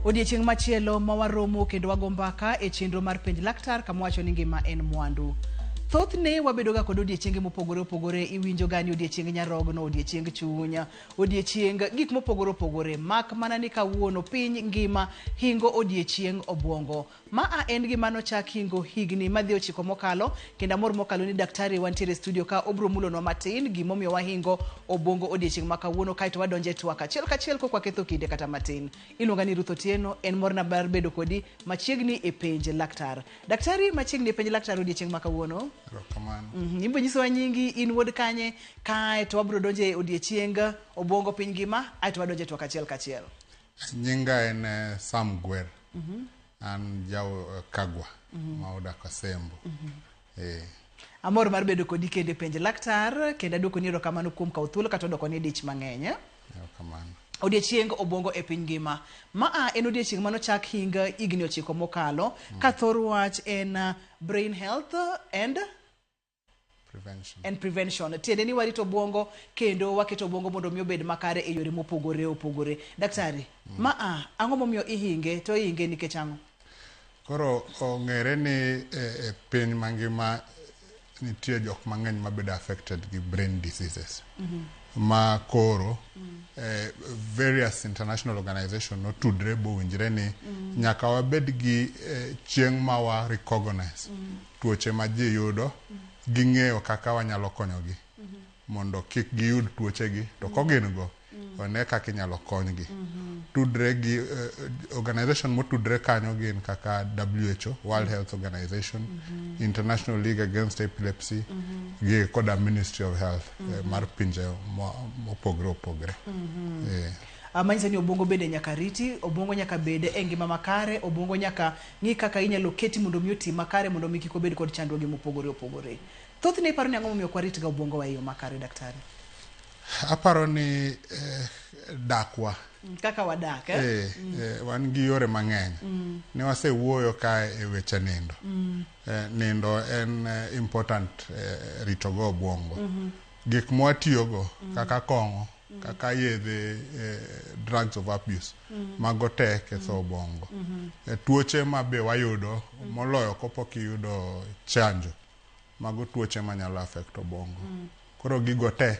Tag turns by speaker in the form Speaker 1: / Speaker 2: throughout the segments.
Speaker 1: Odiechieng' machielo ma waromo kendo wago mbaka e chenro mar Penj Laktar kama wacho ni ngima en mwandu. Thothne wabedoga kod odiechienge mopogore opogore, iwinjoga ni odiechieng nyarogno, odiechieng chuny, odiechieng gik mopogore opogore, mak mana ni kawuono piny ngima hingo odiechieng obwongo. Maa en gima nochak hingo higni madhi 9 mokalo, kendo amor mokalo ni daktari wantiere e studio ka obro mulonwa matin gimomiyo wahingo obwongo odiechieng' ma kawuono, kaeto wadonjo e twak achiel kachiel kok waketho kinde kata matin. Iluonga ni Ruth Otieno, en morna mar bedo kodi machiegni e Penj Laktar. Daktari, machiegni e Penj Laktar odiechieng' ma kawuono.
Speaker 2: Erokamano.
Speaker 1: Imbo nyisowa nyingi, in wuod kanye, kae to wabro donjo e odiechieng obwongo piny ngima, aeto wadonjo e twak achiel kachiel.
Speaker 2: Nyinga en Sam Gwer. An ja Kagwa ma odak Asembo.
Speaker 1: Amor mar bedo kodi kendo e Penj Laktar, kendo aduokoni erokamano kuom kawo thuolo kata odoko ni dich mang'eny.
Speaker 2: Erokamano.
Speaker 1: Odiechieng obwongo e piny ngima. Maa en odiechieng' manochak hing higni 9 mokalo, ka thor wach en brain health and
Speaker 2: prevention.
Speaker 1: And prevention. Tiende ni warito obwongo kendo waketo obwongo mondo mi obed makare e yore mopogore opogore. Daktari, maa ang'o momiyo ihinge to ihinge nikech ang'o?
Speaker 2: Koro ong'ere ni e piny mangima nitie jok mang'eny mabedo affected gi brain diseases. Ma koro various international organization notudre bowinjre ni nyaka wabed gi chieng' ma wa recognize tuoche ma ji yudo gi ng'eyo kaka wanyalo konyogi mondo kik giyud tuochegi, to kogin go one kaka inyalo konygi. Tudre gi organization motudre kanyo gin kaka WHO, World Health Organization, International League Against Epilepsy, gi koda Ministry of Health mar pinje mopogre opogre.
Speaker 1: Manyiso ni obwongo bende nyaka riti, obwongo nyaka bed e ngima makare, obwongo nyaka ng'i kaka inyalo keti mondo mi oti makare mondo mi kik obed kod chandruoge mopogore opogore. Thothne iparo ni ang'o momiyo ok waritga obwongo wa e yo makare, daktari?
Speaker 2: Aparo ni dakwa.
Speaker 1: Kaka wadak, eh?
Speaker 2: Wan gi yore mang'eny. Ne wasewuoyo kae e weche nindo. Nindo en important rito go obwongo. Gik mwatiyogo kaka kong'o, kaka yedhe, drugs of abuse, mago te ketho obwongo. Tuoche ma be wayudo moloyo kopok iyudo chanjo, mago tuoche manyalo affect obwongo. Koro gigo te,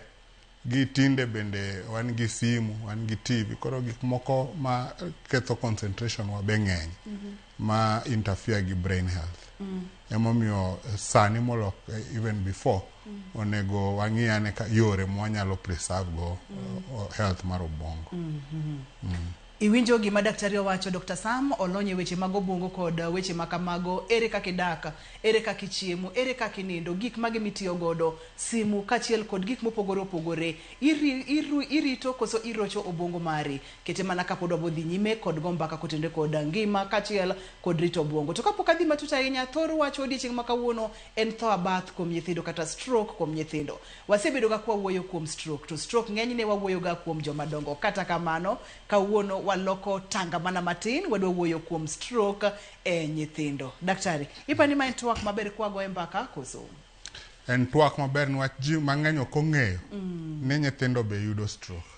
Speaker 2: gi tinde bende wan gi simu, wan gi TV, koro gik moko ma ketho concentration wa be ng'eny, ma interfere gi brain health. Emomiyo sani molo even before, onego wang'i ane ka yore mwanyalo preserve go health mar obwongo.
Speaker 1: Iwinjo gima daktari owacho. Dr. Sam olony e weche mag obwongo kod weche ma kamago. Ere kaka idak, ere kaka ichiemo, ere kaka inindo, gik mage mitiyo godo, simu kaachiel kod gik mopogore opogore. Irito koso irocho obwongo mari? Kete mana kapod wabodhi nyime kod go mbaka kotenore kod ngima kaachiel kod rito obwongo. To kapok adhi matut ahinya, thor wach odiechieng' ma kawuono en tho abath kuom nyithindo kata stroke kuom nyithindo. Wasebedo ga kwawuoyo kuom stroke, to stroke ng'enyne wawuoyo ga kuom joma dongo. Kata kamano, kawuono waloko tanga mana matin, wadwa wuoyo kuom stroke e nyithindo. Daktari, ipani ma en twak maber kwagoye mbaka koso?
Speaker 2: En twak maber niwach ji mang'eny ok ong'eyo ni nyithindo be yudo stroke.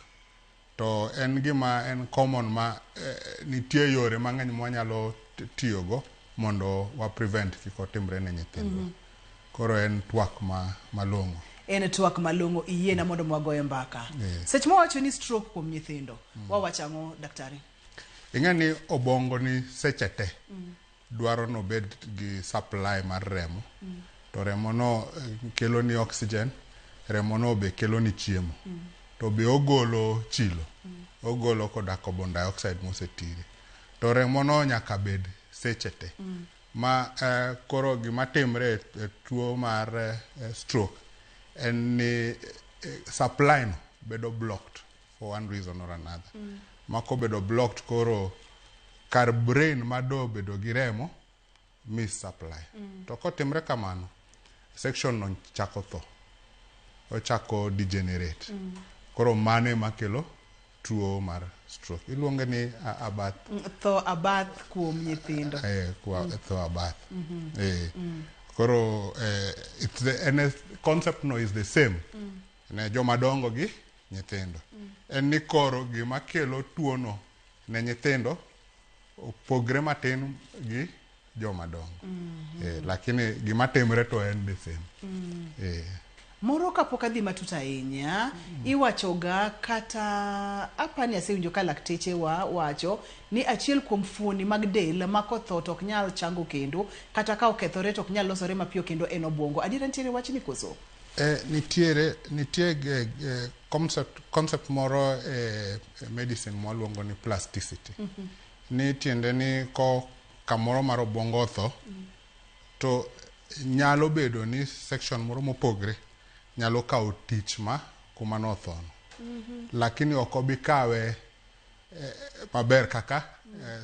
Speaker 2: To en gima en common ma nitie yore mang'eny mwanyalo tiyogo mondo wa prevent kik otimre ne nyithindwa. Koro en twak malong'o.
Speaker 1: En twak malong'o, iyiena mondo mwagoye mbaka. Seche mwawacho ni stroke kuom nyithindo, wawacho ang'o, daktari?
Speaker 2: Ing'e ni obongo ni seche te dwaro nobed gi supply mar remo. To remo no kelo ni oxygen, remo no be kelo ni chiemo. To be ogolo chilo, ogolo koda carbon dioxide mosetire. To remo no nyaka bed seche te. Ma koro gima timre e tuo mar stroke en ni supply no bedo blocked for one reason or another. Ma kobedo blocked, koro kar brain ma do bedo gi remo miss supply. To kotimre kamano, section no chako tho, ochako degenerate. Koro mano ema kelo tuo mar stroke. Iluonge ni abath.
Speaker 1: Tho abath kuom nyithindo.
Speaker 2: Tho abath. Koro it's the en concept no is the same ne joma dongo gi nyithindo. En ni koro gima kelo tuo no ne nyithindo. Opogre matin gi joma dongo. Lakini gima timre to en the same.
Speaker 1: Moro kapok adhi matut ahinya, iwachoga kata apani asewinjo ka lakteche wa wacho ni achiel kuom fuoni mag del ma kotho to ok nyal chango kendo, kata ka okethore to ok nyal losore mapiyo kendo en obwongo. Adiera nitiere wachni koso?
Speaker 2: Nitiere nitie concept moro e medicine mwaluongo ni plasticity. Ni tiende ni ko kamoro mar obwongo otho, to nyalo bedo ni section moro mopogre nyalo kawo tich ma kuma nothono. Lakini ok obi kawe maber kaka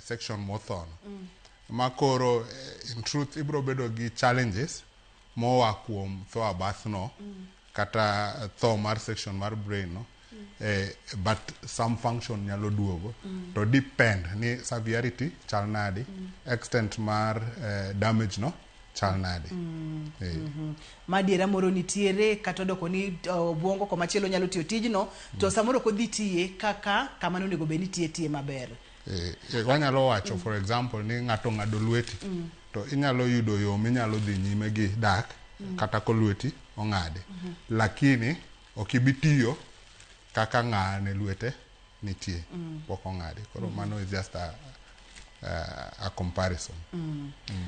Speaker 2: section mothono. Ma koro in truth ibiro bedo gi challenges moa kuom tho abath no, kata tho mar section mar brain no, but some function nyalo duogo. To depend ni severity chal nadi, extent mar damage no chal nadi.
Speaker 1: Madiera moro nitiere kata odoko ni obwongo komachielo nyalo tiyo tijno, to samoro ok odhi tiye kaka kama nonego bed ni tiye tiye maber.
Speaker 2: Wanyalo wacho for example ni ng'ato ng'ado lweti, to inyalo yudo yo minyalo dhi nyime gi dak kata ko lweti ong'adi. Lakini ok ibi tiyo kaka ng'ane lwete nitie pok ong'adi. Koro mano is just a comparison.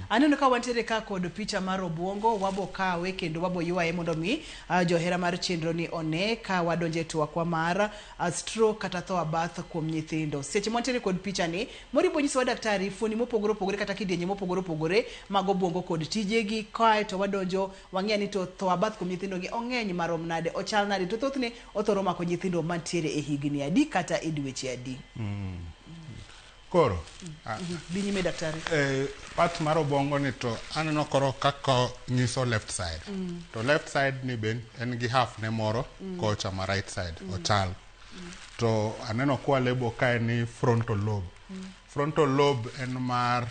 Speaker 1: Aneno ka wantiere ka kod picha mar obwongo, wabo kawe kendo wabo ywaye mondo mi johera mar chenro ni one ka wadonje twakwa mar stroke kata tho abath kuom nyithindo. Seche mwantiere kod picha ni, moripo nyisowa daktari fuoni mopogore opogore kata kidienje mopogore opogore mag obwongo kod tijegi, kae to wadonjo wang'eyo ni to tho abath kuom nyithindo gi ong'eny marom nade, ochal nade, to thothne othoro mako nyithindo mantiere e higni adi kata e dweche adi.
Speaker 2: Koro,
Speaker 1: Dhi nyime daktari.
Speaker 2: Part mar obwongo ni to aneno koro kaka nyiso left side. To left side ni ben en gi half ne moro kocha ma right side ochal. To aneno kwa lebo kae ni frontal lobe. Frontal lobe en mar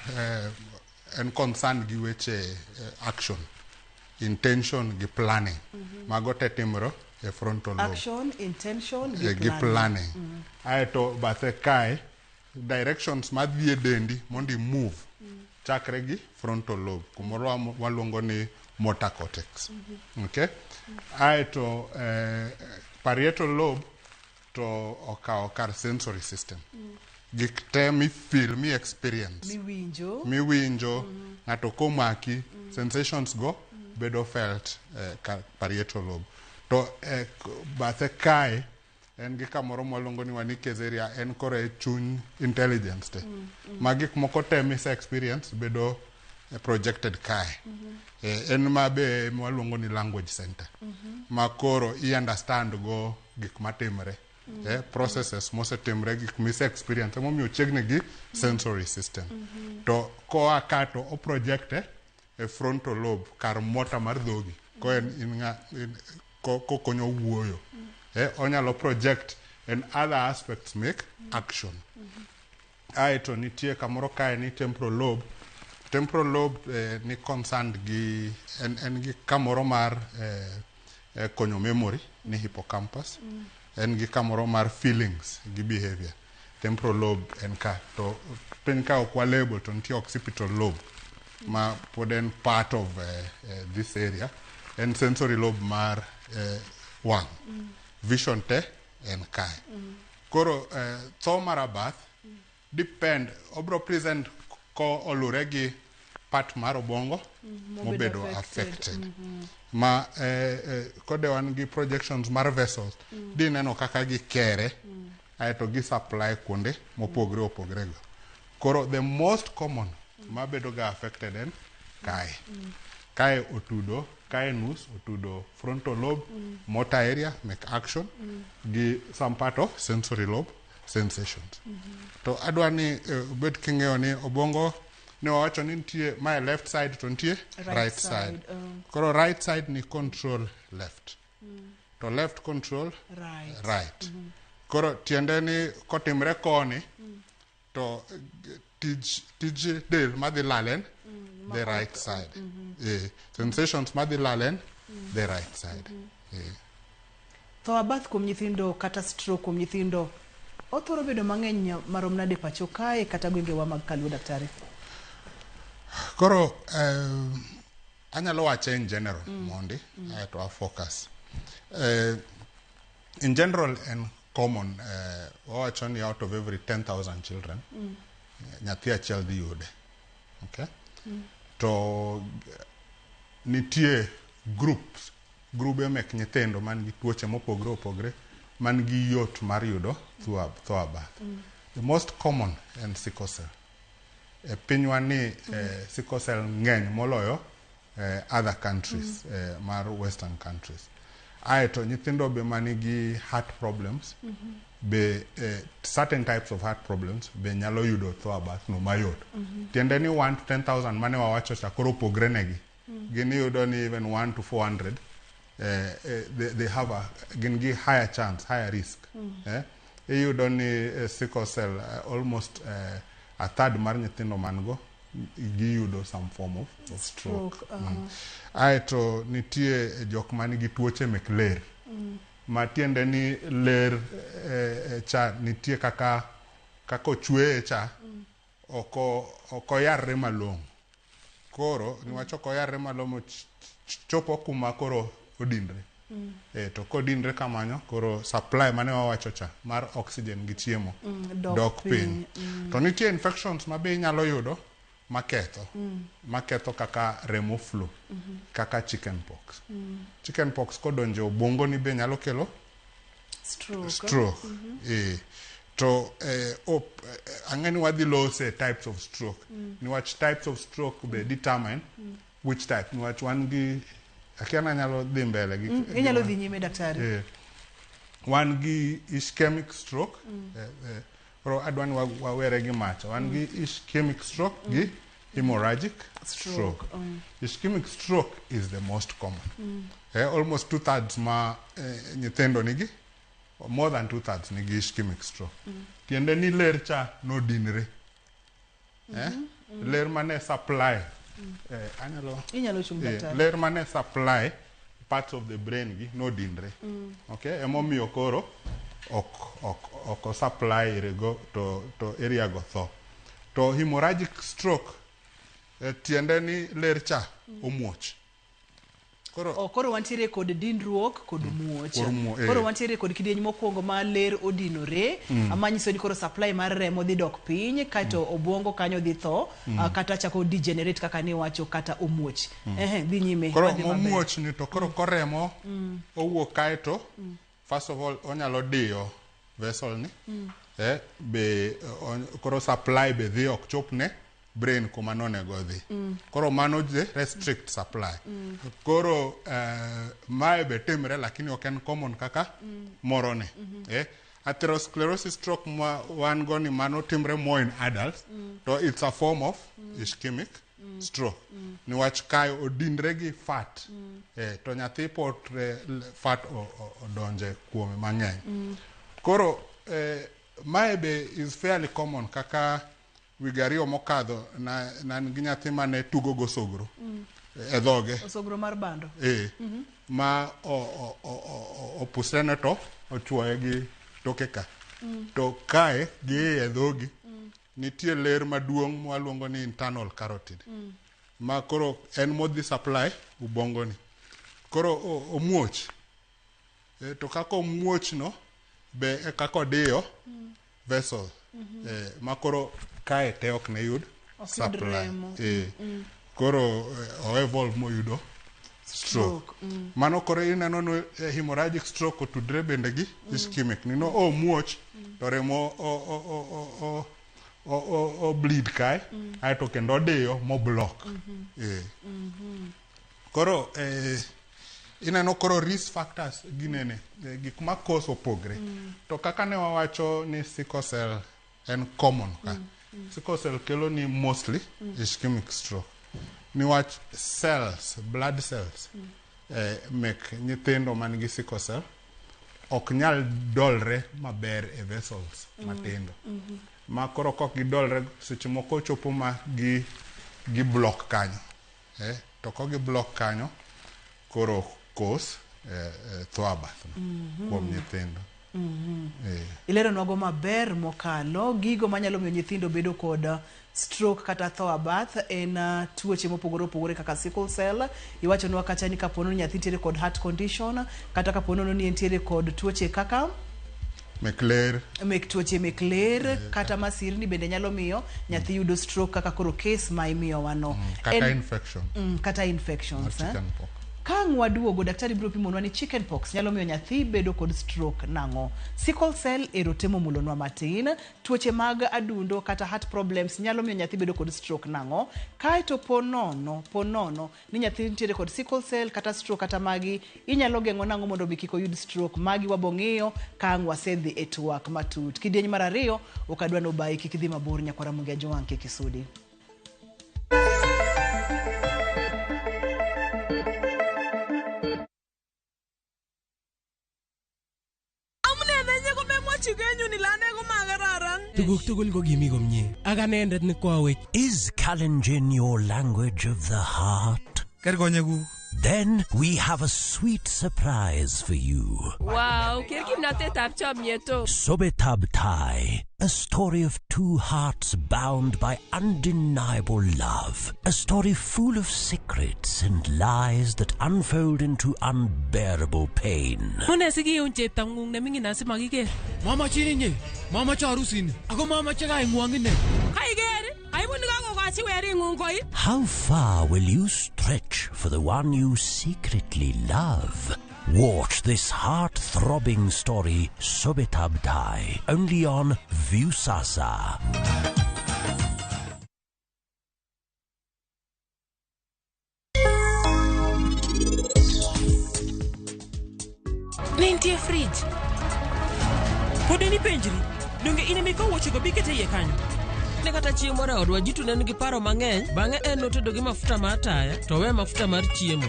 Speaker 2: en concerned gi weche action, intention gi planning. Mago te timore e frontal lobe.
Speaker 1: Action, intention gi
Speaker 2: gi
Speaker 1: planning.
Speaker 2: Planning. Aeto bathe kae directions madhi e dendi mondo i move chakre gi frontal lobe kumoro waluongo ni motor cortex. Okay? Aeto parietal lobe to okawo kar sensory system. Gik te mi feel, mi experience.
Speaker 1: Miwinjo.
Speaker 2: Miwinjo, ng'ato komaki, sensations go bedo felt kar parietal lobe. To bathe kae en gi kamoro mwaluongo ni Wernicke's area, en koro e chuny intelligence te. Ma gik moko te mise experience bedo projected kae. En ma be mwaluongo ni language center. Ma koro i understand go gik matimre. Processes mosetimre, gik mise experience, emomiyo chiegni gi sensory system. To koa ka to o project e frontal lobe kar motor mar dhogi. Ko en in ng'a, in, ko, kokonyo wuoyo. Onyalo project and other aspects make action. Aeto nitie kamoro kae ni temporal lobe. Temporal lobe ni concerned gi en gi kamoro mar konyo memory ni hippocampus. En gi kamoro mar feelings gi behavior. Temporal lobe en ka. To piny ka ok walabel to nitie occipital lobe ma pod en part of this area. En sensory lobe mar wang'. Vision te en kae. Koro tho mar abath depend, obro present ko olure gi part mar obwongo mobedo
Speaker 1: affected.
Speaker 2: Affected. Ma kode wan gi projections mar vessels, di neno kaka gikere, aeto gi supply kuonde mopogre opogre go. Koro the most common mabedo ga affected en kae. Kae otudo, kae nus otudo frontal lobe, motor area make action, gi some part of sensory lobe sensations. To adwa ni ubed king'eyo ni obwongo ne wawacho ni nitie mae left side to nitie
Speaker 1: right,
Speaker 2: right
Speaker 1: side.
Speaker 2: Side. Koro right side ni control left. To left control
Speaker 1: right.
Speaker 2: Right. Koro tiende ni kotimre koni to tij del madhi lal en the right side. Sensations madhi lal en the right side.
Speaker 1: Tho abath kuom nyithindo kata stroke kuom nyithindo Othoro bedo mang'eny marom nade pacho kae kata gwengewa mag Kaluo, daktari?
Speaker 2: Koro anyalo wache in general mondi aeto a focus. In general en common, wawacho ni out of every 10,000 children nyathi achiel dhi yude. Okay? To nitie groups, grube mek nyithindo man gi tuoche mopogre opogre man gi yot mar yudo tho abath. The most common en sickle cell. E pinywa ni sickle cell ng'eny moloyo other countries mar western countries. Aeto nyithindo be manigi heart problems be, certain types of heart problems be nyalo yudo tho abath no mayot. Tiende ni 1 to 10,000 mane wawacho cha koro opogre negi. Gin iyudo ni even 1 to 400 they have a gin gi higher chance, higher risk. Iyudo ni sickle cell almost a third mar nyithindo man go giyudo some form of stroke.
Speaker 1: Stroke.
Speaker 2: Aeto nitie jok man gi tuoche mek ler. Ma tiende ni ler cha nitie kaka ochweye cha ok oyarre malong'o. Koro niwach ok oyarre malong'o, chopo kuma koro odinre. To kodinre kamano, koro supply mane wawacho cha mar oxygen gi chiemo
Speaker 1: dok
Speaker 2: dok piny.
Speaker 1: Piny.
Speaker 2: To nitie infections ma be inyalo yudo maketho kaka remo flow, kaka chicken pox. Chicken pox kodonjo e obwongo ni be nyalo kelo
Speaker 1: stroke.
Speaker 2: Stroke. To ang'e ni wadhi lose types of stroke. Niwach types of stroke be determine which type. Niwach wan gi, akia ni anyalo dhi mbele gi
Speaker 1: Inyalo dhi nyime, daktari.
Speaker 2: Wan gi ischemic stroke. Koro adwa ni wawere gi macha. Wan gi ischemic stroke gi hemorrhagic stroke. Ischemic stroke is the most common. Almost two thirds ma nyithindo nigi, more than two thirds nigi ischemic stroke. Tiende ni ler cha nodinre. Ler mane supply. Anyalo
Speaker 1: Inyalo chung', daktari.
Speaker 2: Ler mane supply parts of the brain gi nodinre. Okay, emomiyo koro ok o supply ire go to area go tho. To hemorrhagic stroke tiende ni ler cha omuoch. Koro
Speaker 1: Oh, koro wantiere kod dinruok kod muoch.
Speaker 2: Kod
Speaker 1: Koro wantiere kod kidieny mokwongo ma ler odinore, manyiso ni koro supply mar remo dhi dok piny, kaeto obwongo kanyo dhi tho, kata chako degenerate kaka niwacho, kata omuoch. Ehe, dhi nyime.
Speaker 2: Koro
Speaker 1: Wadhi maber.
Speaker 2: momuoch ni to koro koremo owuok kaeto, first of all onyalo diyo vessel ni be koro supply be dhi ok chop ne brain kuma nonego odhi. Koro mano dhi restrict supply. Koro mae be timre, lakini ok en common kaka moro ni. Atherosclerosis stroke ma wan go ni, mano timre more in adults, to it's a form of ischemic stroke niwach kae odinre gi fat, to nyathi pot fat odonje kuome mang'eny. Koro mae be is fairly common. Kaka wige 2 mokadho na an gi nyathi mane tugo gosogro e dhoge.
Speaker 1: Osogro mar bando.
Speaker 2: Ma opusrene to ochuoye gi toke ka to kae gi iye dhogi nitie ler maduong' mwaluongo ni internal carotid, ma koro en modhi supply ubongo ni. Koro omuoch. To kaka omuoch no be e kaka odiyo vessel ma koro kae te ok ne yud
Speaker 1: Ok yud
Speaker 2: supply.
Speaker 1: Remo.
Speaker 2: Koro o evolve moyudo stroke.
Speaker 1: Stroke.
Speaker 2: Mano koro ineno ni hemorrhagic stroke otudre bende gi ischemic ni no omuoch to remo o bleed kae aeto kendo odiyo mo block. Koro ineno koro risk factors ginene, gik ma cause opogre. To kaka ne wawacho ni sickle cell en common ka, sickle cell kelo ni mostly ischemic stroke niwach cells, blood cells mek nyithindo man gi sickle cell ok nyal dolre maber e vessels matindo, ma koro kok gidolre, seche moko chopo ma gi block kanyo. To ko gi block kanyo, koro cause tho abath no kuom nyithindo. Eh.
Speaker 1: Ileronwago maber mokalo gigo manyalo miyo nyithindo bedo kod stroke kata tho abath en tuoche mopogore opogore kaka sickle cell. Iwachonwa kacha ni kapo ni nyathi nitiere kod heart condition kata kapo ni entiere kod tuoche kaka
Speaker 2: Mek ler.
Speaker 1: Mek tuoche mek ler kata masirni bende nyalo miyo nyathi yudo stroke kaka koro case ma imiyowa no.
Speaker 2: Kata infection.
Speaker 1: Kata infections.
Speaker 2: Mar chicken pox.
Speaker 1: Ka ang' waduogo, daktari biro pimonwa ni chicken pox nyalo miyo nyathi bedo kod stroke nang'o. Sickle cell ero temo mulonwa matin. Tuoche mag adundo kata heart problems nyalo miyo nyathi bedo kod stroke nang'o. Kaeto po nono, po nono ni nyathi nitiere kod sickle cell kata stroke kata magi, inyalo geng'o nang'o mondo mi kik oyud stroke. Magi wabong'iyo ka ang' wasedhi e twak matut. Kidieny mar ariyo, ok adwa nobayi kik idhi mabor nyakwara Ramogi Ajwang' kik isudi.
Speaker 3: Amune nenye komemwochi kenyun ile ane komakararan.
Speaker 4: Tuguk tugul ko kimi komie ak anendet ne kwawech.
Speaker 5: Is Kalenjin your language of the heart?
Speaker 6: Ker konyekuk.
Speaker 5: Then we have a sweet surprise for you.
Speaker 3: Wow, ker kimnatetab chomyet o.
Speaker 5: Sobetab Tai, a story of two hearts bound by undeniable love. A story full of secrets and lies that unfold into unbearable pain.
Speaker 4: Mune sikiun cheptang'ung neming'in asimakiker.
Speaker 6: Mamachin inye, mamache arusini, ako mamache kaing'wong ine.
Speaker 3: Kaiker, aibu nikakokochi wering'ung koi.
Speaker 5: How far will you stretch for the one you secretly love? Watch this heart-throbbing story, Sobetab Tai, only on Viusasa.
Speaker 4: Ne nitie frij. Pod en ipenjri, donge in ema ikawo wuochego bikete iye kanyo?
Speaker 7: Ne kata chieng' moro e odwa Jitu ne nigi paro mang'eny, bang'e en notedo gi mafuta mar taya to owe mafuta mar chiemo.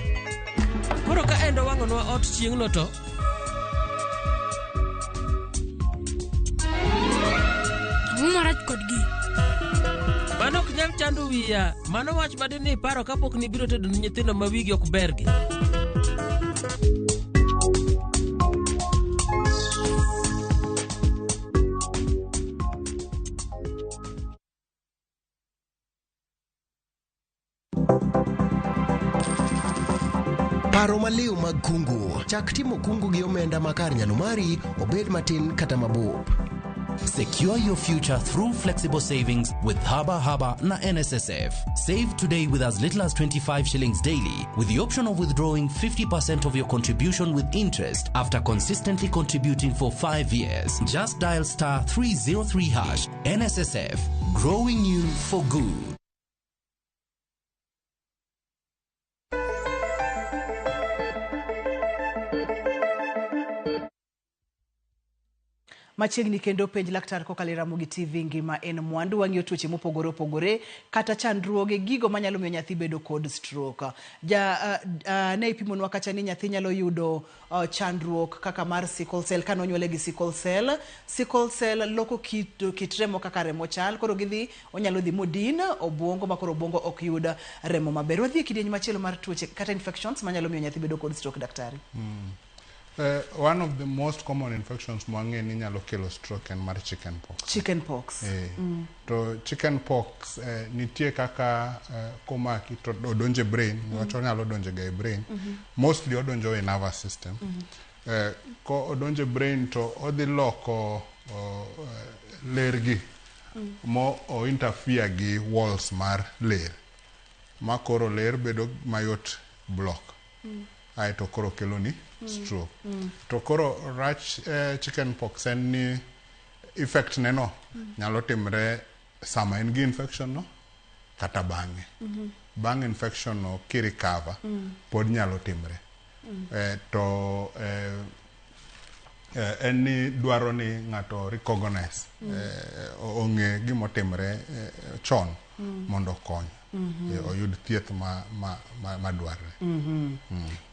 Speaker 7: Koro ka en dowang'onwa ot chieng'no to
Speaker 8: Ang'o marach kodgi?
Speaker 7: Mano ok nyal chando wiya. Mano wach ma dine iparo kapok nibiro tedo ne nyithindo ma wigi ok bergi.
Speaker 9: Paro maliw mag kungu. Chak timo kungu gi omenda ma kar nyalo mari, obed matin kata mabup.
Speaker 10: Secure your future through flexible savings with Haba Haba na NSSF. Save today with as little as 25 shillings daily, with the option of withdrawing 50% of your contribution with interest after consistently contributing for 5 years. Just dial star 303 hash. NSSF, growing you for good.
Speaker 1: Machiegni kendo penj laktar kokalo e Ramogi TV ngima en mwandu. Wang'iyo tuoche mopogore opogore kata chandruoge gigo manyalo miyo nyathi bedo kod stroke. Ne ipimonwa kacha ni nyathi nyalo yudo chandruok kaka mar sickle cell kane onyuole gi sickle cell. Sickle cell loko kit remo kaka remo chal, koro gidhi onyalo dhi modin obuongo ma koro obuongo ok yud remo maber. Wadhi e kidieny machielo mar tuoche kata infections manyalo miyo nyathi bedo kod stroke, daktari.
Speaker 2: One of the most common infections mwang'e ni nyalo kelo stroke en mar chicken pox.
Speaker 1: Chicken pox.
Speaker 2: To chicken pox nitie kaka komaki to odonje brain, niwach onyalo donjo ga e brain. Mostly odonjo e nervous system. Ko odonjo e brain to odhi loko lergi mo o interfere gi walls mar ler. Ma koro ler bedo mayot block. Aeto koro kelo ni stroke. To koro rach chicken pox en ni effect ne no nyalo timre sama en gi infection no kata bang'e. Bang' infection no kirecover pod nyalo timre. To en ni dwaro ni ng'ato recognize, ong'e gimotimre chon mondo okony. Oyud thieth ma dwarre.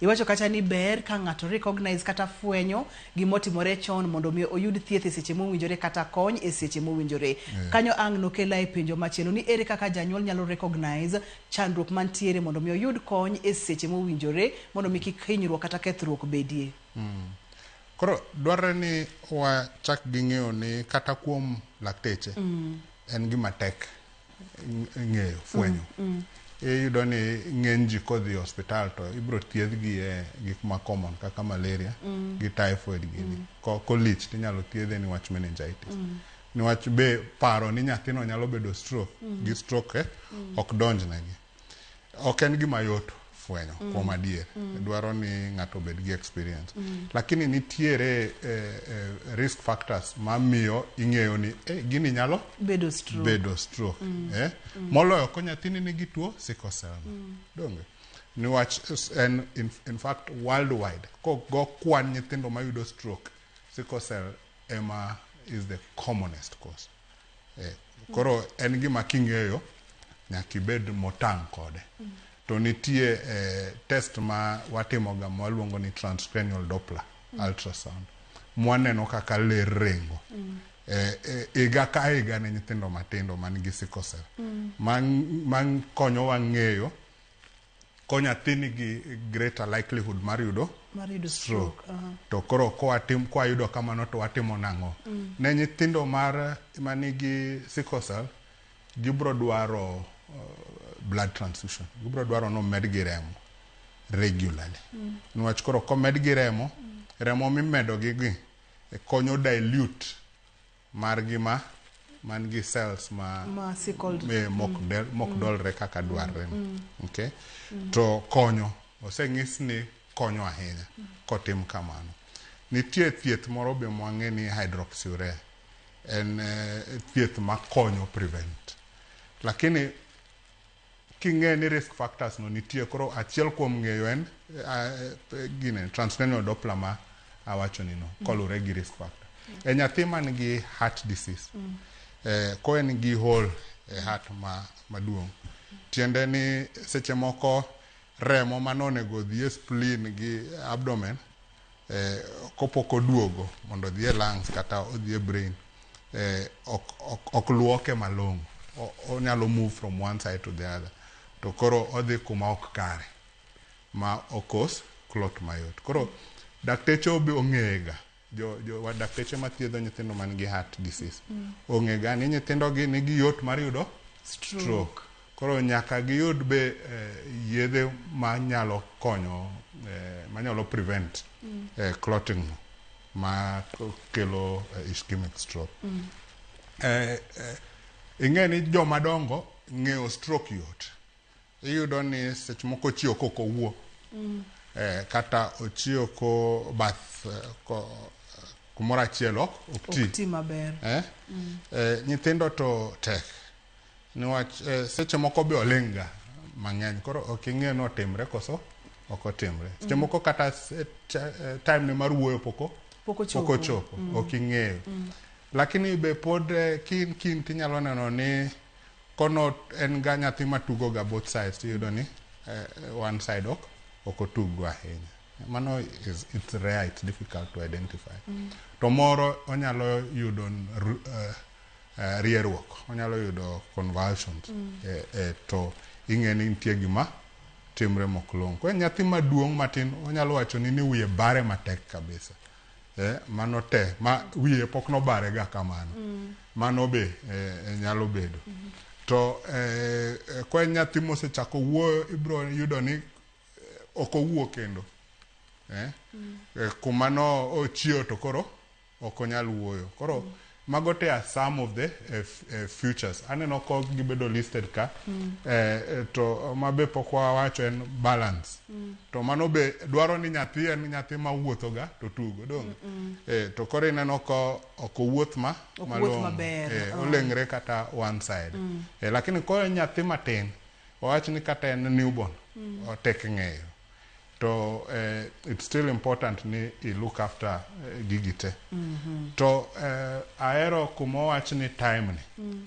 Speaker 1: Iwacho kacha ni ber ka ng'ato recognize kata fwenyo gimotimore chon mondo mi oyud thieth e seche mowinjore kata kony e seche mowinjore. Kanyo ang' nokela e penjo machielo ni ere kaka janyuol nyalo recognize chandruok mantiere mondo mi oyud kony e seche mowinjore mondo mi kik hinyruok kata kethruok bedie.
Speaker 2: Koro dwarre ni wachak gi ng'eyo ni kata kuom lakteche en gima tek ng'eyo fwenyo. Iyudo ni ng'eny ji kodhi e osiptal to ibiro thiedhgi e gik ma common kaka malaria gi typhoid gini. Kolich tinyalo thiedhe niwach meningitis. Niwach be paro ni nyathino nyalo bedo stroke gi stroke ok donjnegi. Ok en gima yot fwenyo kuom adier. Dwaro ni ng'ato obed gi experience. Lakini nitiere risk factors mamiyo ing'eyo ni gini nyalo
Speaker 1: bedo stroke.
Speaker 2: Bedo stroke. Moloyo ko nyathini nigi tuo sickle cell. Donge? Niwach en in fact worldwide kogo kwan nyithindo mayudo stroke, sickle cell ema is the commonest cause. Koro en gima king'eyo nyaka ibed motang' kode. To nitie test ma watimoga ma waluongo ni transcranial Doppler ultrasound. Mwaneno kaka ler ringo. Higa ka higa ne nyithindo matindo man gi sickle cell. Man konyowa ng'eyo ko nyathi nigi greater likelihood mar yudo
Speaker 1: stroke.
Speaker 2: To koro kwayudo kamano to watimo nang'o? Ne nyithindo mar manigi sickle cell gibro dwaro blood transfusion. Gibro dwaro no medgi remo regularly. Niwach koro komedgi remo, remo mimedo gi gi konyo dilute margi ma man gi cells ma mok dolre kaka dwarre. Okay? To konyo, oseng'is ni konyo ahinya kotim kamano. Nitie thieth moro be mwang'e ni hydroxyurea. En thieth makonyo prevent. Lakini king'e ni risk factors no nitie, koro achiel kuom ng'eyo en gine transcranial Doppler ma awacho ni no, kolure gi risk factor. E nyathi man gi heart disease, ko en gi hole e heart maduong', tiende ni seche moko remo manonego odhi e spleen gi abdomen, kopok oduogo mondo odhi e lungs kata odhi e brain, ok luoke malong'o. Onyalo move from one side to the other. To koro odhi kuma ok kare ma okos clot mayot. Koro dakteche be ong'eyega. Jo dakteche mathiedho nyithindo man gi heart disease ong'ega ni nyithindo gi nigi yot mar yudo stroke. Koro nyaka giyud be yedhe manyalo konyo, manyalo prevent clotting ma kelo ischemic stroke. Ing'e ni joma dongo ng'eyo stroke yot. Iyudo ni seche moko ochiewo kok owuo. Kata ochiewo ko bath kumoro achiel ok ti.
Speaker 1: Ok ti maber.
Speaker 2: Nyithindo to tek. Niwach seche moko be oling' ga mang'eny. Koro ok ing'e ni otimre koso ok otimre. Seche moko kata time ne mar wuoyo pok ochopo. Ok ing'eyo. Lakini be pod kin tinyalo neno ni kono en ga nyathi matugo ga both sides, tiyudo ni one side ok otugo ahinya. Mano it's rare, it's difficult to identify. To moro onyalo yudo rieruok, onyalo yudo convulsions, to ing'e ni nitie gima timre mok long'o. Koro nyathi maduong' matin onyalo wacho ni wiye bare matek kabisa. Mano te, ma wiye pok nobare ga kamano. Mano be nyalo bedo. To ko en nyathi mosechako wuoyo, ibiro yudo ni ok owuo kendo. Kuma no ochiewo to koro ok onyal wuoyo. Koro mago te are some of the futures. Aneno ko gibedo listed ka. To mabe pok wawacho en balance. To mano be dwaro ni nyathi en nyathi ma wuotho ga to tugo, donge? To koro ineno ko ok owuoth ma malong'o. Oleng're kata one side. Lakini ko en nyathi matin, wawach ni kata en newborn, otek ng'eyo. To it's still important ni i look after gigi te. To ahero kuma owach ni time ni.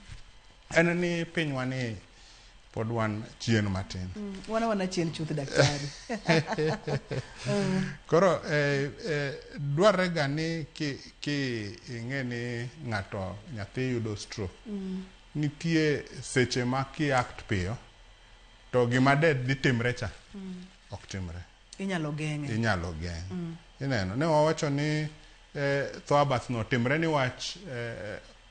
Speaker 2: En ni pinywa ni pod wan chien matin.
Speaker 1: Wana chien chuth daktari.
Speaker 2: Koro dwarre ga ni ki ing'e ni ng'ato nyathi yudo stroke. Nitie seche ma ki act piyo to gima de dhi timre cha ok timre.
Speaker 1: Inyalo geng'e.
Speaker 2: Inyalo geng'. Ineno, ne wawacho ni tho abath no timre niwach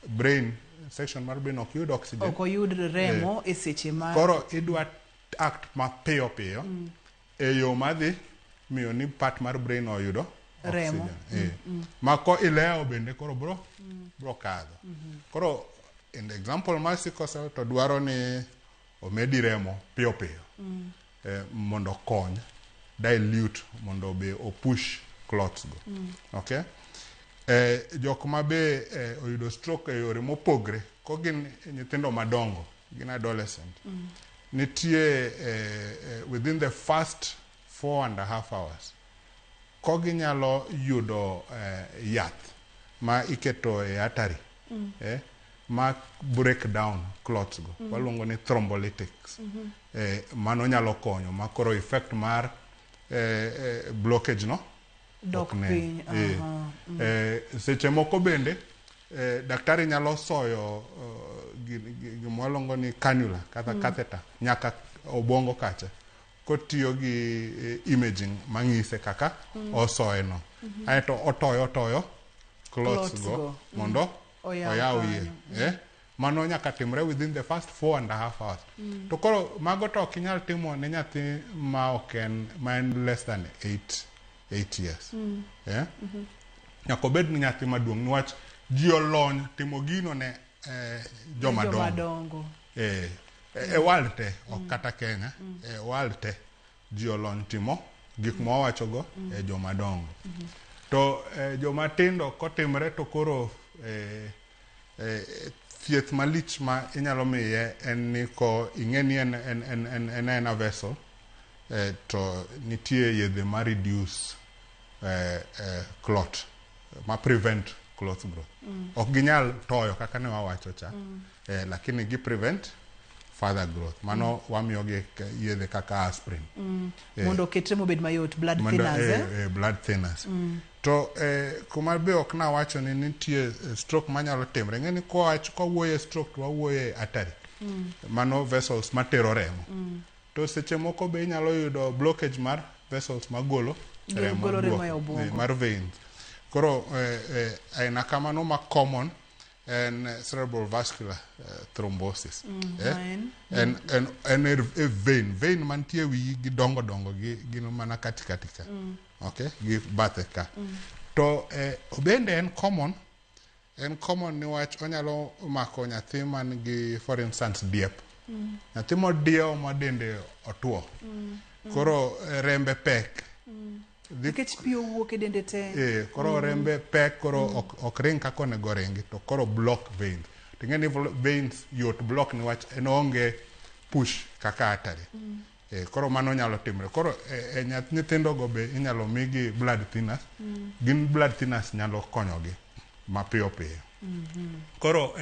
Speaker 2: brain section mar brain ok yud oxygen.
Speaker 1: Ok oyud remo e seche ma
Speaker 2: Koro idwa act mapiyo piyo e yo madhi miyo ni part mar brain oyudo
Speaker 1: Remo.
Speaker 2: oxygen. Ma ko ilewo bende koro bro kadho. Koro in the example mar sickle cell to dwaro ni omedi remo piyo piyo mondo okony dilute mondo be opush clots go. Okay? Jok ma be oyudo stroke e yore mopogre, ko gin nyithindo madongo, gin adolescent. Nitie within the first 4.5 hours, ko ginyalo yudo yath ma iketo e artery, ma break down clots go. Waluongo ni thrombolytics. Mano nyalo konyo ma koro effect mar blockage no
Speaker 1: dok
Speaker 2: ok nen.
Speaker 1: Piny.
Speaker 2: Seche moko bende daktari nyalo soyo gima waluongo ni cannula kata catheter nyaka obwongo kacha kotiyo gi imaging mang'ise kaka osoye no. Aeto otoyo clots
Speaker 1: Clots
Speaker 2: go
Speaker 1: go.
Speaker 2: mondo
Speaker 1: Oyaw
Speaker 2: oyaw iye.
Speaker 1: kanyo.
Speaker 2: Mano nyaka timre within the first 4.5 hours. To koro mago to ok inyal timo ne nyathi ma ok en ma en less than 8 years. Nyaka obed ni nyathi maduong' niwach ji olony timo gino ne joma
Speaker 1: Joma
Speaker 2: dongo.
Speaker 1: dongo.
Speaker 2: E world te, ok kata Kenya, e world te ji olony timo gik ma wawachogo e joma dongo. To joma tindo kotimre to koro thieth malich ma inyalo miye en ni ko ing'e ni en a vessel, to nitie yedhe ma reduce clot, ma prevent clot growth. Ok ginyal toyo kaka ne wawacho cha, lakini gi prevent further growth. Mano wamiyogi yedhe kaka aspirin.
Speaker 1: Mondo oketre mobed mayot, blood
Speaker 2: Mondo,
Speaker 1: thinners.
Speaker 2: Blood thinners. To kuma be ok nawacho ni nitie stroke manyalo timre. Ing'e ni kawuoyo e stroke to wawuoyo e artery. Mano vessels matero remo. To seche moko be inyalo yudo blockage mar vessels magolo remo,
Speaker 1: Golo remo
Speaker 2: duoko,
Speaker 1: e obwongo.
Speaker 2: Mar veins. Koro aina kamano ma common en cerebral vascular thrombosis.
Speaker 1: Ma en?
Speaker 2: En e vein mantie e wiyi gi dongo dongo gi gin mana katikati ka. Okay, gi bathe ka. To bende en common niwach onyalo mako nyathi man gi, for instance, diep. Nyathi modiewo ma dende otuo. Koro rembe pek.
Speaker 1: Nikech pi owuok e dende te.
Speaker 2: Koro rembe pek, koro ok ring kaka onego ringi, to koro block veins. To ing'e ni veins yot block niwach en onge push kaka artery. Koro mano nyalo timre. Koro nyithindo go be inyalo migi blood thinners. Gin blood thinners nyalo konyogi mapiyo piyo. Koro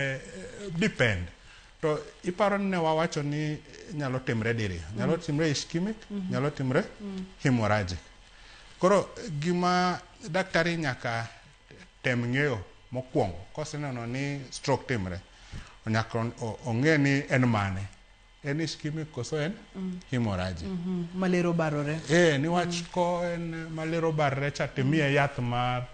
Speaker 2: depend. To iparo ni ne wawacho ni nyalo timre diriyo. Nyalo timre ischemic, nyalo timre hemorrhagic. Koro gima daktari nyaka tem ng'eyo mokwongo koseneno ni stroke timre, nyaka ong'e ni en mane. En ischemic koso en hemorrhagic.
Speaker 1: Malero barore.
Speaker 2: Niwach ko en malero barore cha timiye yath mar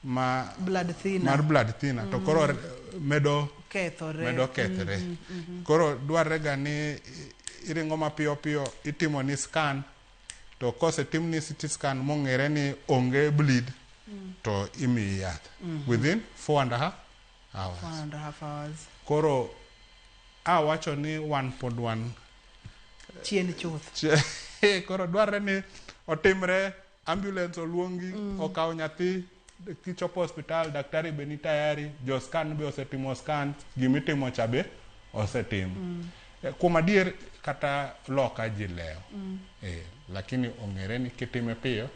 Speaker 2: ma
Speaker 1: Blood thinner.
Speaker 2: Mar blood thinner. To koro medo
Speaker 1: Kethore.
Speaker 2: Medo kethre. Koro dwarre ga ni iringo mapiyo piyo itimo ni scan, to kosetim ni CT scan mong'ere ni onge bleed, to imiyi yath within 4.5 hours.
Speaker 1: 4.5 hours.
Speaker 2: Koro awacho ni wan pod wan
Speaker 1: chien chuth.
Speaker 2: Koro dwarre ni otimre, ambulance oluongi, okaw nyathi, kichopo hospital, daktari be ni tayari, jo scan be osetimo scan, gimitimo cha be osetimo. Kuom adier kata loka ji lewo. Lakini ong'ere ni kitime piyo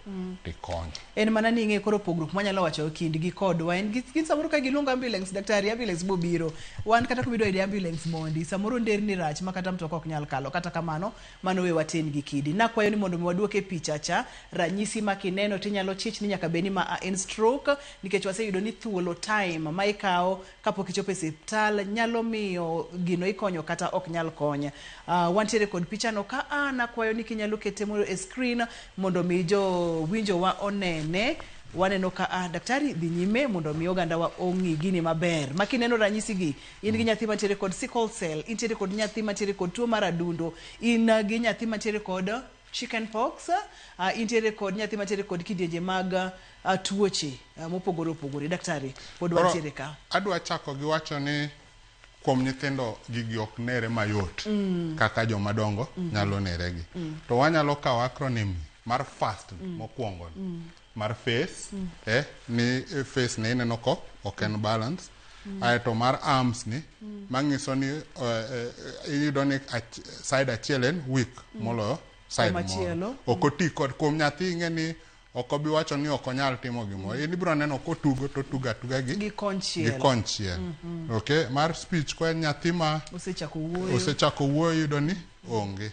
Speaker 2: tikonyo.
Speaker 1: En mana ni ing'e koro pogruok manyalo wacho kindgi kodwa en gin samoro ka giluongo ambulance, daktari ambulance bobiro. Wan kata kumidwa yude ambulance mondi, samoro nderni rach ma kata mtoka ok nyal kalo. Kata kamano, mano we waten gi kidi. Nakwayo ni mondo mi waduok e picha cha, ranyisi ma kineno tinyalo chich ni nyaka bed ni ma en stroke, nikech waseyudo ni thuolo time ma ikawo kapok ichopo e osiptal nyalo miyo gino ikonyo kata ok nyal konye. Wantiere kod pichano ka nakwayo ni kinyalo kete mondo e screen mondo mi jo winjo wa onene. Waneno ka ah, daktari dhi nyime mondo mi oganda wa ong'i gini maber. Ma kineno ranyisi gi, in gi nyathi mantiere kod sickle cell, intiere kod nyathi mantiere kod tuo mar adundo, in gi nyathi mantiere kod chicken pox, intiere kod nyathi mantiere kod kidienje mag tuoche mopogore opogore. Daktari, pod wantiere ka.
Speaker 2: Adwa chako gi wacho ni kuom nyithindo gigi ok nere mayot kaka joma dongo nyalo nere gi. To wanyalo kawo acronym mar FAST mokwongo mar face, ni face ni ineno ko ok en balance. Aeto mar arms ni manyiso ni iyudo ni side achiel en weak moloyo side moro. Ok oti kod kuom nyathi ing'e ni ok obi wacho ni ok onyal timo gimoro. In ibiro neno kotugo to otugo atuga gi konchiel. Okay, mar speech ko en nyathi ma osechako wuoyo iyudo ni onge.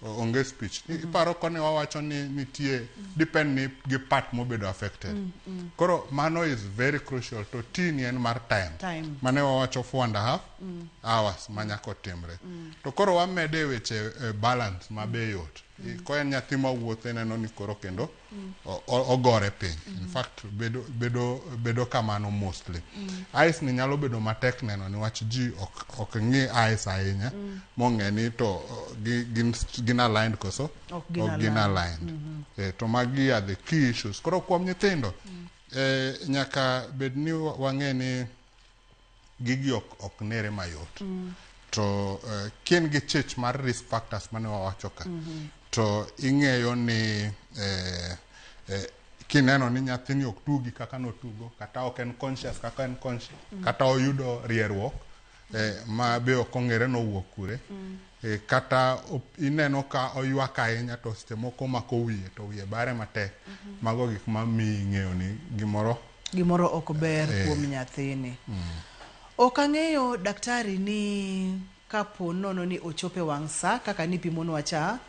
Speaker 2: Onge speech. Iparo kone wawacho ni nitie depend ni gi part mobedo affected. Koro mano is very crucial to T ni en mar time. Mane wawacho 4.5 hours manyaka otimre. To koro wamede weche balance mabe yot. Ko en nyathi mawuotho ineno ni koro kendo ogore piny. In fact bedo kamano mostly. Eyes ni nyalo bedo matek neno niwach ji ok ng'i eyes ahinya mong'e ni to gin aligned koso ok gin aligned. To magi are the key issues. Koro kuom nyithindo nyaka bed ni wang'e ni gigi ok nere mayot. To kin gi chich mar risk factors mane wawacho ka to ing'eyo ni kineno ni nyathini ok tugi kaka notugo, kata ok en conscious kaka en conscious, kata oyudo rieruok ma be ok ong'ere nowuok kure, kata ineno ka oywak ahinya to seche moko mako wiye to wiye bare matek. Mago gik ma miyi ng'eyo ni gimoro
Speaker 1: ok ber kuom nyathini. Ok ang'eyo daktari ni kapo nono ni ochope wang' sa kaka nipimonwa cha,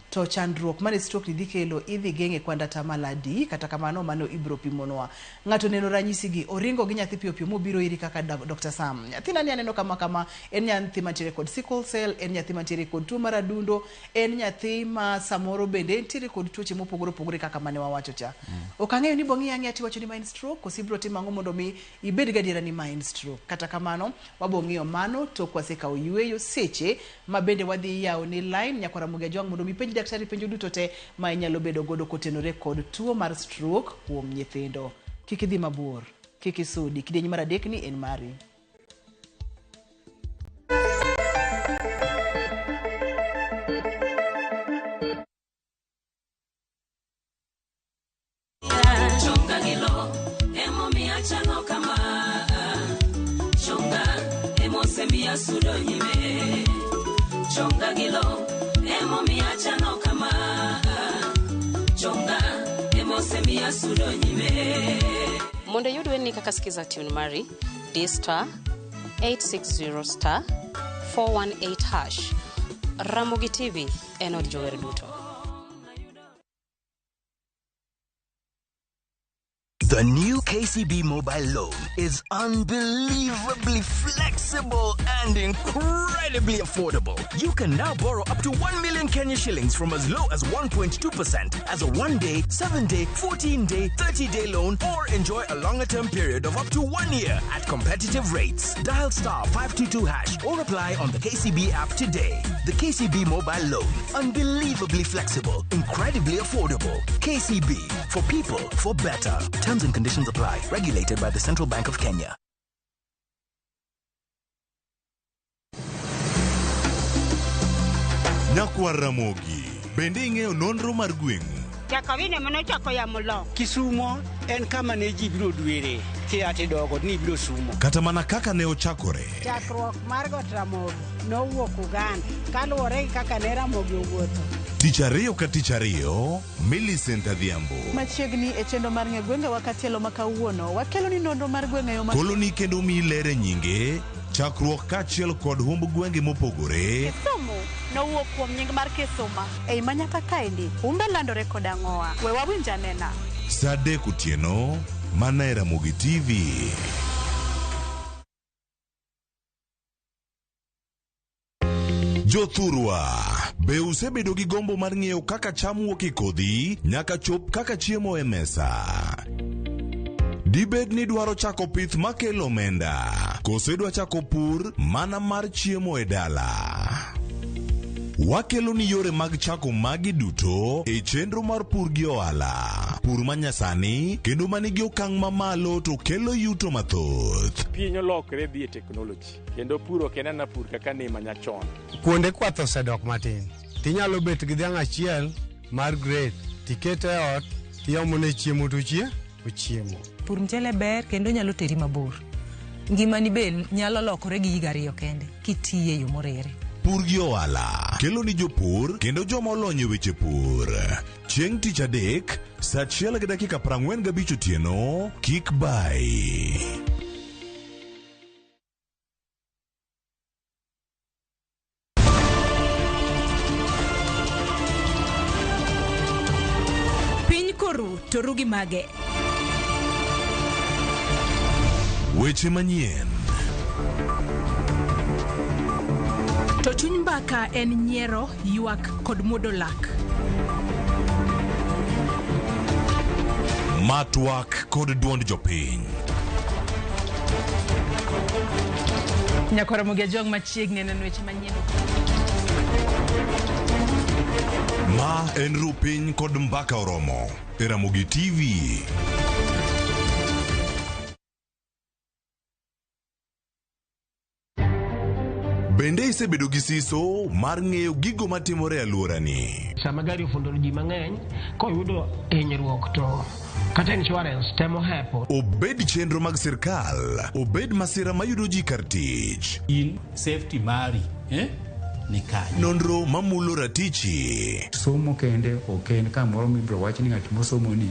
Speaker 1: to chandruok mane stroke ni dhi kelo idhi geng'e kwanda tamaladi, kata kamano mano ibro pimonwa. Ng'ato neno ranyisi gi, oringo gi nyathi piyo piyo mobiro iri kaka Dr. Sam. Nyathina ni aneno kama kama, en nyathi mantiere kod sickle cell, en nyathi mantiere kod tuo mar adundo, en nyathi ma samoro bende entiere kod tuoche mopogore opogore kaka mane wawacho cha. Ok ang'eyo ni bong'i ang'eya tiwacho ni ma en stroke, koso ibro timo ang'o mondo mi ibed gadiera ni ma en stroke. Kata kamano, wabo ng'iyo mano tok wasekawo yueyo seche ma bende wadhi yawo ni line nyakwara Ramogi Ajwang' mondo mi penj daktari penjo duto te ma inyalo bedo godo kotenore kod tuo mar stroke kuom nyithindo. Kik idhi mabor, kik isudi. Kidieny mar adek ni en mari.
Speaker 11: Mondo iyud wendni kaka Skiza Tune mari, di star 860 star 418 hash. Ramogi TV en od jower duto.
Speaker 12: The new KCB mobile loan is unbelievably flexible and incredibly affordable. You can now borrow up to 1 million Kenya shillings from as low as 1.2% as a 1-day, 7-day, 14-day, 30-day loan, or enjoy a longer-term period of up to 1 year at competitive rates. Dial star 522 hash or apply on the KCB app today. The KCB mobile loan. Unbelievably flexible, incredibly affordable. KCB, for people, for better. Terms and conditions apply. Regulated by the Central Bank of Kenya.
Speaker 13: Nyakwar Ramogi, bende ing'eyo nonro mar gweng'u?
Speaker 14: Jakawine manochako yamo lo.
Speaker 15: Kisumo en kama ne ji biro dwere kia tidogo ni biro sumo.
Speaker 13: Kata mana kaka ne ochakore.
Speaker 14: Chakruok mar Got Ramogi nowuok Uganda kaluwore gi kaka ne Ramogi owuotho.
Speaker 13: Tich ariyo ka tich ariyo, Millicent Adhiambo.
Speaker 16: Machiegni e chenro mar ng'e gwengewa katielo ma kawuono, wakelo ni nonro mar gwenge yo ma
Speaker 13: Koloni kendo miyi ler e nyinge, chakruok kaachiel kod humb gwenge mopogore.
Speaker 16: Kisumu nowuok kuom nying mar Kisuma. Ei manyaka kaendi, humbe landore kod ang'owa. We wawinj anena.
Speaker 13: Saa 3 otieno, mana e Ramogi TV. Jothurwa, be usebedo gi gombo mar ng'eyo kaka cham wuok e kodhi nyaka chop kaka chiemo e mesa? Dibed ni idwaro chako pith makelo omenda, koso idwa chako pur mana mar chiemo e dala? Wakelo ni yore mag chako magi duto e chenro mar pur gi ohala. Pur manyasani kendo manigi okang' mamalo to kelo yuto mathoth.
Speaker 17: Piny olokre dhi e teknoloji kendo pur ok en ana pur kaka ne manyachon.
Speaker 18: Kuonde kwath osedok matin. Tinyalo bet gi dhiang' achiel mar grade tikete e ot tiomone chiemo to ochiemo.
Speaker 19: Pur mchele ber kendo nyalo teri mabor. Ngimani be nyalo lokore gi higa ariyo kende kitiye e yo moriere.
Speaker 13: Pur gi ohala kelo ni jopur kendo joma olony e weche pur. Chieng' tich adek, saa achiel gi dakika 45 otieno, kik bayi.
Speaker 20: Piny koru to ru gi mage.
Speaker 13: Weche manyien.
Speaker 20: To chuny mbaka en nyiero, ywak kod muodo lak.
Speaker 13: Ma twak kod duond jopiny.
Speaker 21: Nyakwar Ramogi Ajwang' machiegni neno weche manyien.
Speaker 13: Ma en ru piny kod mbaka oromo e Ramogi TV. Bende isebedo gi siso mar ng'eyo gigo matimore e alworani?
Speaker 22: Sama gari ofundo ji mang'eny, koyudo hinyruok to kata insurance temo hepo.
Speaker 13: Obed chenro mag sirkal, obed masira mayudo ji kar tich.
Speaker 23: In safety mari eh? Ni kanye?
Speaker 13: Nonro mamulo ratichi.
Speaker 24: Somo kende ok en kamoro mibiro wach ni ng'at mosomo ni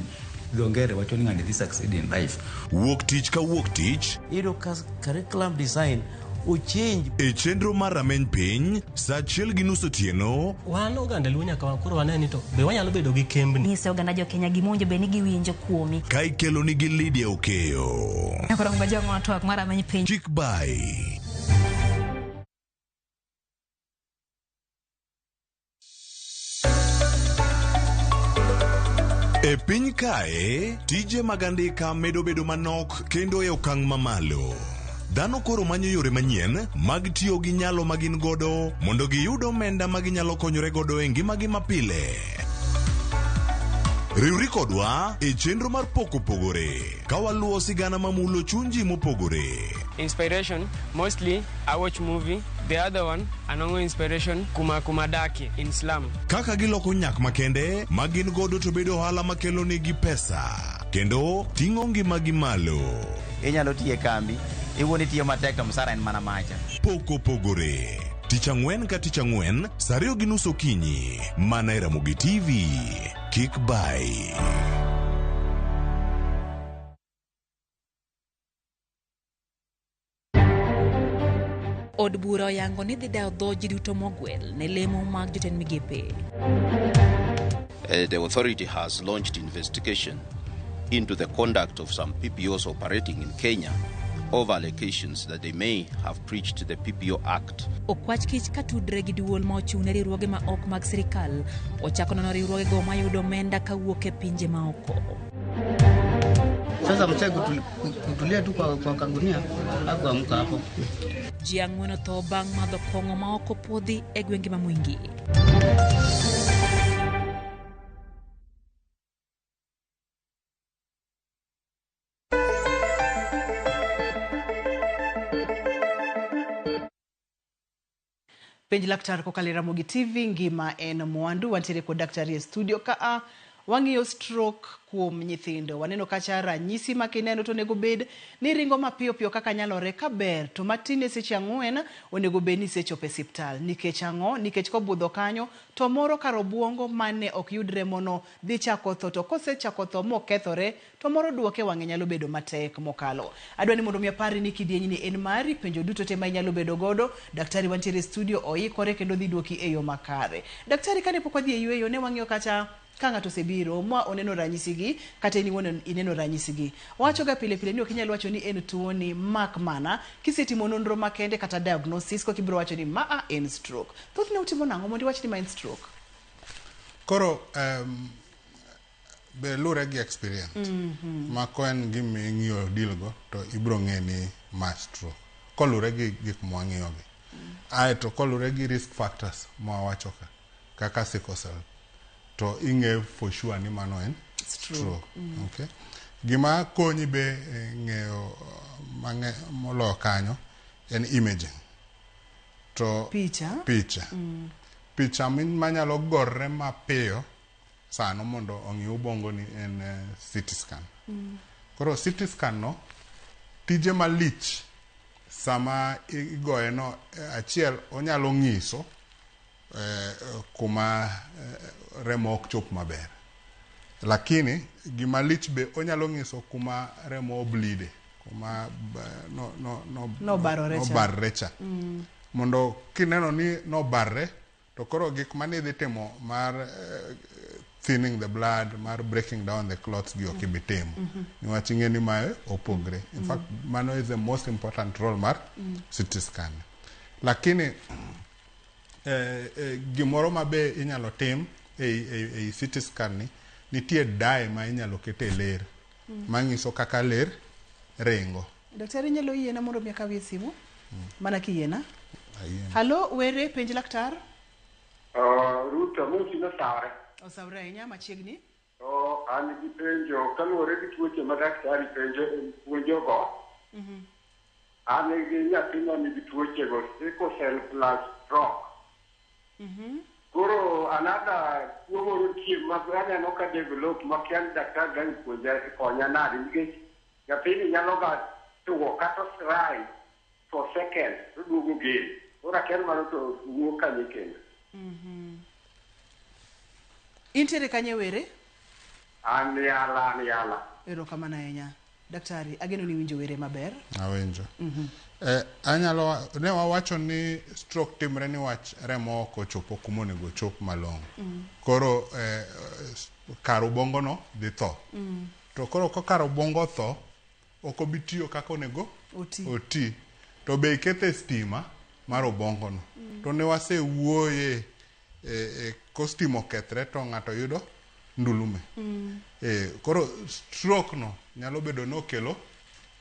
Speaker 24: dho ngere wacho ni ng'ani dhi succeed in life.
Speaker 13: Wuok tich ka wuok tich.
Speaker 25: Iyudo ka curriculum design ochange.
Speaker 13: E chenro mar rameny piny, saa achiel gi nus otieno.
Speaker 7: Wan oganda Luo nyaka koro wane ni to be wanyalo bedo gi kembni.
Speaker 26: Nyise oganda jo Kenya gima owinjo bed ni giwinjo kuomi.
Speaker 13: Ka ikelo nigi Lydia Okeyo.
Speaker 26: Nyakwar Ramogi Ajwang' twak mar rameny piny.
Speaker 13: Kik bayi. E piny kae, tije mag andika medo bedo manok kendo e okang' mamalo. Dhano koro manyo yore manyien mag tiyo gi nyalo ma gin godo mondo giyud omenda ma ginyalo konyore godo e ngimagi mapile. Riwri kodwa e chenro mar Pok Opogore ka waluwo sigana mamulo chuny ji mopogore.
Speaker 27: Inspiration, mostly I watch movie. The other one, anongo inspiration kuma kuma daki in slum.
Speaker 13: Kaka giloko nyak makende ma gin godo to bedo ohala makelo negi pesa kendo ting'o ngimagi malo.
Speaker 28: Inyalo tiyo e kambi, iwuon itiyo matek to msara en mana macha.
Speaker 13: Pok Opogore. Tich ang'wen ka tich ang'wen, saa ariyo gi nus okinyi, mana e Ramogi TV. Kik bayi.
Speaker 29: Od bura oyango ni dhi dayo dho ji duto mogwel ne lemo mag jotend migepe.
Speaker 30: The authority has launched investigation into the conduct of some PPOs operating in Kenya over allegations that they may have breached the PPO Act.
Speaker 29: Okwach kich katudre gi duol ma ochung' ne riwruoge ma ok mag sirikal ochako nono riwruogego mayudo omenda kawuok e pinje maoko.
Speaker 31: Sasa mzee kutulia tu kwa kagunia hakuamka hapo.
Speaker 29: Ji ang'wen otho bang' madho kong'o ma ok opuodhi e gwenge ma Mwingi.
Speaker 1: Penj laktar kokalo e Ramogi TV, ngima en mwandu. Wantiere kod daktari e studio ka a wang'iyo stroke kuom nyithindo. Waneno kacha ranyisi ma kineno to onego bed ni ringo mapiyo piyo kaka nyalore ka ber to matin e seche 4 onego bed ni isechopo e siptal. Nikech ang'o? Nikech kobudho kanyo to moro kar obuongo mane ok yud remono dhi chako tho, to kosechako tho mokethore to moro duoke wang'e nyalo bedo matek mokalo. Adwa ni mondo mi apari ni kidieny ni en mari, penjo duto te ma inyalo bedo godo, daktari wantiere e studio oikore kendo dhi duoki e yo makare. Daktari, kane pok wadhi e yueyo ne wang'iyo kacha ka ng'ato osebiro ma oneno ranyisigi kata in iwuon ineno ranyisigi. Wawachoga pile pile ni ok inyal wacho ni en tuoni mak mana kisetimo nonro makende kata diagnosis koka ibiro wacho ni maa en stroke. Thothne utimo nang'o mondo iwach ni ma en stroke?
Speaker 2: Koro Be lure gi experience.
Speaker 1: Mhm.
Speaker 2: Ma ko en gima ing'iyo deal go to ibro ng'e ni ma stroke. Kolure gi gik mwang'iyo gi. Aeto kolure gi risk factors mwawacho ka kaka sickle cell to ing'e for sure ni mano en
Speaker 1: Stroke.
Speaker 2: stroke. Okay. Gima konyi be e ng'eyo mang'e moloyo kanyo en imaging. To
Speaker 1: Picha.
Speaker 2: Picha. Picha manyalo gorre mapiyo sano mondo ong'i ubongo ni en CT scan. Koro CT scan no tije malich sama igoye no achiel onyalo ng'iso kuma remo ok chop maber. Lakini gima lich be onyalo ng'iso kuma remo oblide, kuma no
Speaker 1: Nobarore cha.
Speaker 2: nobarre cha. Mondo kineno ni nobarre to koro gik mane idhi timo mar thinning the blood, mar breaking down the clots gi ok ibi timo. Niwach ing'e ni mae opogre. In fact, mano is the most important role mar CT scan. Lakini gimoro ma be inyalo tim ei CT scan ni, nitie dye ma inyalo ket e ler manyiso kaka ler ringo.
Speaker 1: Daktari nyalo yiena mondo mi akawie simu? Mana kiyiena.
Speaker 2: Ayie.
Speaker 1: Halo, were penj laktar.
Speaker 3: Ruto, amosi nosawre.
Speaker 1: Osawre ahinya machiegni.
Speaker 3: To an gi penjo kaluwore gi tuoche ma daktari penjo puonjogo. An gi nyathi ma nigi tuochego, sickle cell plus stroke. Koro another tuo moro nitie ma aneno ka develop ma kia ni daktari dang' puonja konya nade nikech nyathini nyalo ga tuo kata cry for seconds to duogo gel. Koro akia ni mano to wuok kanye kendo.
Speaker 1: Intiere kanye were?
Speaker 3: An Yala, an Yala.
Speaker 1: Erokamano ahinya. Daktari, ageno ni iwinjo were maber.
Speaker 2: Awinjo. Anyalo ne wawacho ni stroke timre niwach remo ok ochopo kuma onego ochop malong'o. Koro kar ubongo no dhi tho. To koro ka kar ubongo otho, ok obi tiyo kaka onego
Speaker 1: Oti.
Speaker 2: oti. To be ikethe stima mar ubongo no. To ne wasewuoye ko stima okethre to ng'ato yudo ndulume. Koro stroke no nyalo bedo ni okelo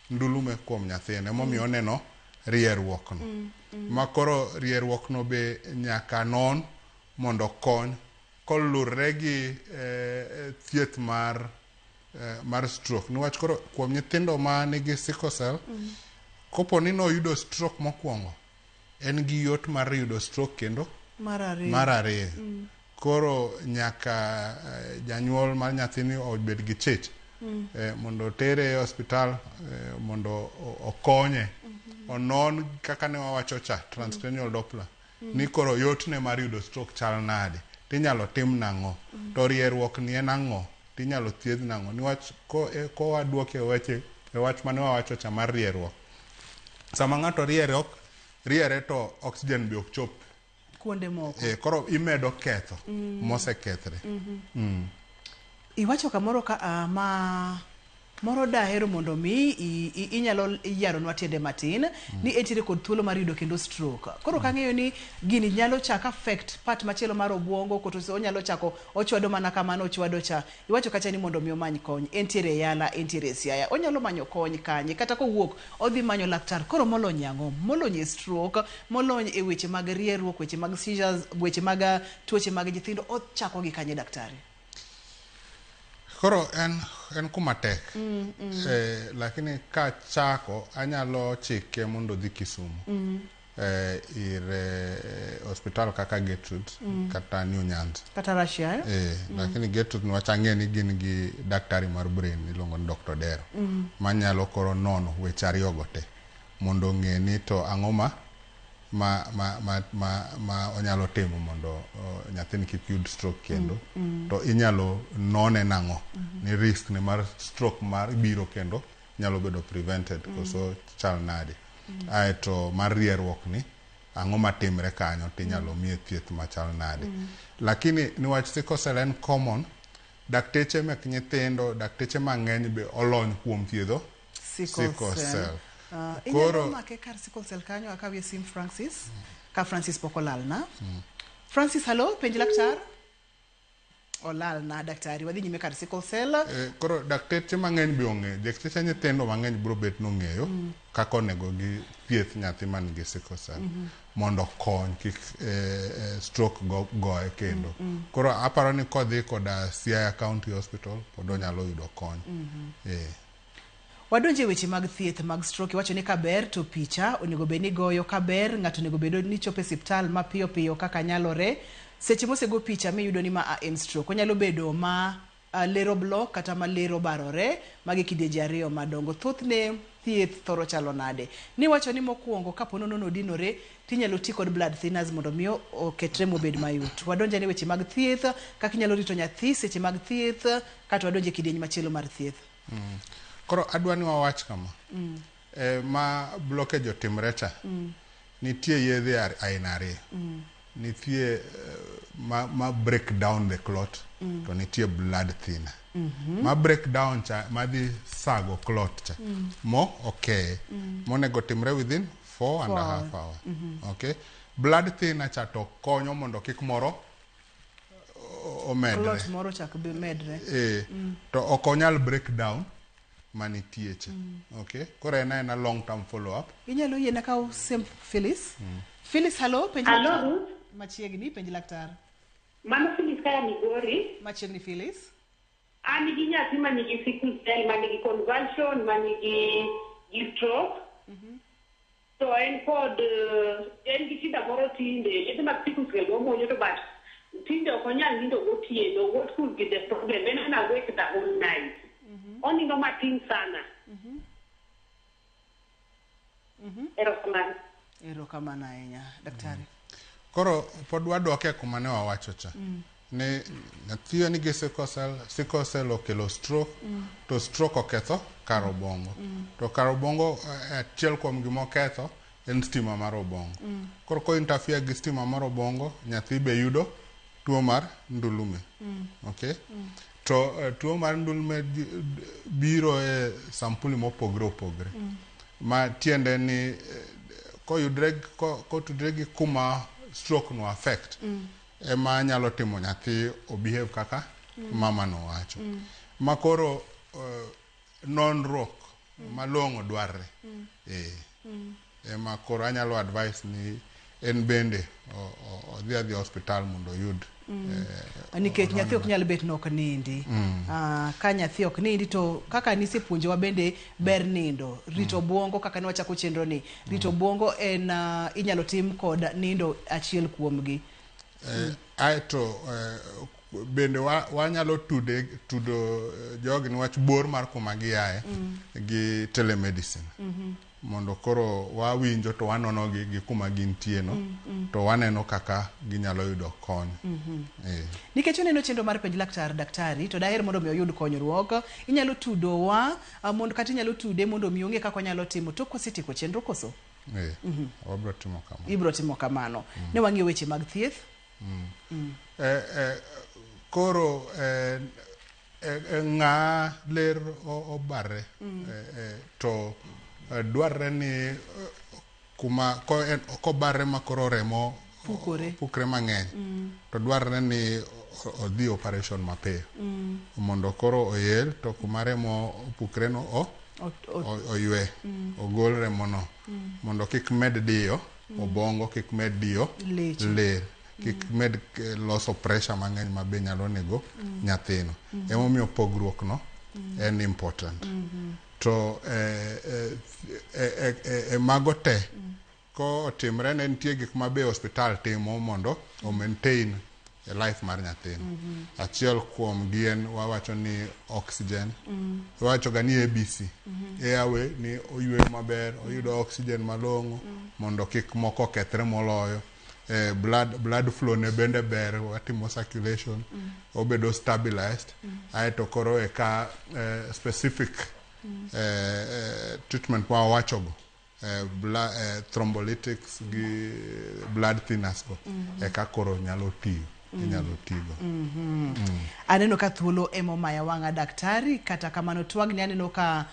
Speaker 2: ndulume kuom nyathine emomiyo oneno rieruok no. Ma koro rieruok no be nyaka non mondo kony kolurre gi thieth mar stroke. Niwach koro kuom nyithindo ma nigi sickle cell, kopo ni noyudo stroke mokwongo, en gi yot mar yudo stroke kendo
Speaker 1: Mar ariyo.
Speaker 2: Mar ariyo. Koro nyaka janyuol mar nyathini obed gi chich mondo otere e osiptal mondo okonye. Onon kaka ne wawacho cha, transcranial Doppler. Ni koro yotne mar yudo stroke chal nade, tinyalo tim nang'o, to rieruok ni en ang'o, tinyalo thiedh nang'o. Niwach ko waduoke weche e wach mane wawacho cha mar rieruok. Sama ng'ato riere to oxygen be ok chop
Speaker 1: kuonde moko.
Speaker 2: Koro imedo ketho mosekethre.
Speaker 1: Iwacho kamoro ka ma moro dahero mondo mi inyalo yaronwa tiende matin ni entiere kod thuolo mar yudo kendo stroke. Koro kang'eyo ni gini nyalo chako affect part machielo mar obwongo koto onyalo chako ochwado mana kamano ochwado cha. Iwacho kacha ni mondo mi omany kony. Entiere e Yala, entiere e Siaya. Onyalo manyo kony kanye kata kowuok odhi manyo laktar. Koro molony e ang'o? Molony e stroke, molony e weche mag rieruok, weche mag seizures, weche mag tuoche mag nyithindo. Ochako gi kanye daktari?
Speaker 2: Koro en kuma tek. Lakini kachako anyalo chike mondo odhi Kisumu. Ir hospital kaka Gertrude kata New Nyanza.
Speaker 1: Kata Russia, eh?
Speaker 2: Lakini Gertrude niwach ang'e ni gin gi daktari mar brain iluongo ni Dr. Dero. Manyalo koro nono weche ariyogo te mondo ong'e ni to ang'o ma onyalo timo mondo nyathini kik yud stroke kendo. To inyalo none nang'o ni risk ne mar stroke mar biro kendo nyalo bedo prevented koso chal nade. Aeto mar rieruok ni ang'o matimre kanyo tinyalo miye thieth machal nade. Lakini niwach sickle cell en common, dakteche mek nyithindo, dakteche mang'eny be olony kuom thiedho
Speaker 1: sickle cell. Inyalo make kar sickle cell kanyo akawie sim Francis, ka Francis pok olalna. Francis, hello, penj laktar. Olalna daktari, wadhi nyime kar sickle cell.
Speaker 2: Koro dakteche mang'eny be ong'eyo, dakteche nyithindo mang'eny biro bet nong'eyo kaka onego gi thieth nyathi man gi sickle cell mondo okony kik stroke goye kendo. Koro aparo ni kodhi koda Siaya County Hospital pod onyalo yudo kony.
Speaker 1: Wadonje weche mag thieth mag stroke. Iwacho ni kaber to picha onego bed ni goyo, kaber ng'ato onego bed ni chopo e siptal mapiyo piyo kaka nyalore. Seche mosego picha miyudo ni ma en stroke, onyalo bedo ma lero block kata ma lero barore. Magi kidienje ariyo madongo. Thothne thieth thoro chalo nade? Niwacho ni mokwongo kapo nono odinore tinyalo ti kod blood thinners mondo mi oketre mobed mayot. Wadonje ne weche mag thieth, kaka inyalo rito nyathi seche mag thieth, kata wadonje kidieny machielo mar thieth.
Speaker 2: Koro adwa ni wawach kama. Ma blockage otimre cha, nitie yedhe aina ariyo. Nitie ma break down the clot, to nitie blood thinner. Ma break down cha, madhi sago clot cha, mo okeye. Monego timre within 4 and a half hour. Okay? Blood thinner cha to konyo mondo kik moro omedre.
Speaker 1: Clot moro chak be medre.
Speaker 2: To ok onyal break down manitie cha. Okay? Koro en aena long term follow up.
Speaker 1: Inyalo yiena kaw sim Phyllis? Phyllis, hello, penj
Speaker 4: Hello,
Speaker 1: laktar.
Speaker 4: Ruth.
Speaker 1: Machiegni, penj laktar.
Speaker 4: Mano Phyllis kaya Migori.
Speaker 1: Machiegni Phyllis.
Speaker 4: An gi nyathi ma nigi sickle cell, ma nigi convulsion, ma nigi gi stroke. To en kod en gi shida moro tinde. Yedhe mag sickle cell momuonyo to but tinde ok onyal nindo gotieno. What could be the problem? En an awake the whole night. Onindo matin sana. Erokamano.
Speaker 1: Erokamano ahinya, daktari.
Speaker 2: Koro pod wadoke kuma ne wawacho cha. Ni nyathi nigi sickle cell, sickle cell okelo stroke, to stroke oketho kar obongo. To kar obongo, achiel kuom gima oketho en stima mar obongo. Koro ko interfere gi stima mar obongo, nyathi be yudo tuo mar ndulume. Okay? To tuo mar ndulume biro e sampuli mopogre opogre. Ma tiende ni koyudre kotudre gi kuma stroke no affect, ema nyalo timo nyathi obehave kaka mama no wacho. Ma koro nonruok malong'o dwarre. Ema koro anyalo advice ni en bende odhi adhi hospital mondo oyud
Speaker 1: Nikech nyathi ok nyal bet nok nindi. Ka nyathi ok nindi to kaka nisepuonjowa bende ber nindo. Rito obwongo kaka ne wachako chenro ni. Rito obwongo en inyalo tim kod nindo achiel kuomgi.
Speaker 2: Aeto bende wanyalo tudo jogi niwach bor mar kuma giaye gi telemedicine. Mondo koro wawinjo to wanono gi kuma gintie no, to waneno kaka ginyalo yudo kony.
Speaker 1: Nikech uneno chenro mar penj laktar daktari, to daher mondo mi oyud konyruok, inyalo tudowa mondo kata inyalo tude mondo mi ong'e kaka onyalo timo tok kosetieko chenro koso?
Speaker 2: Wabiro timo kamano.
Speaker 1: Ibiro timo kamano. Ne wang'iyo weche mag thieth.
Speaker 2: Koro ng'a ler obarre, to dwarre ni kuma kobarre ma koro remo pukre mang'eny, to dwarre ni odhi operation mapiyo mondo koro oyel to kuma remo opukre no oywe, ogol remo no mondo kik med diyo obongo, kik med diyo ler, kik med loso pressure mang'eny ma be nyalo nego nyathino. Emomiyo pogruok no en important. To mago te ko otimre ne nitie gik ma be hospital timo mondo o maintain life mar nyathino. Achiel kuom gi en wawacho ni oxygen, wawacho ga ni ABC. Airway ni oyweyo maber, oyudo oxygen malong'o mondo kik moko kethre moloyo. Blood flow ne bende ber, watimo circulation, obedo stabilized. Aeto koro eka specific treatment ma wawachogo, thrombolytics gi blood thinners go, eka koro nyalo tiyo. Inyalo tigo.
Speaker 1: Aneno ka thuolo ema omaya wang'a daktari, kata kamano twagni aneno ka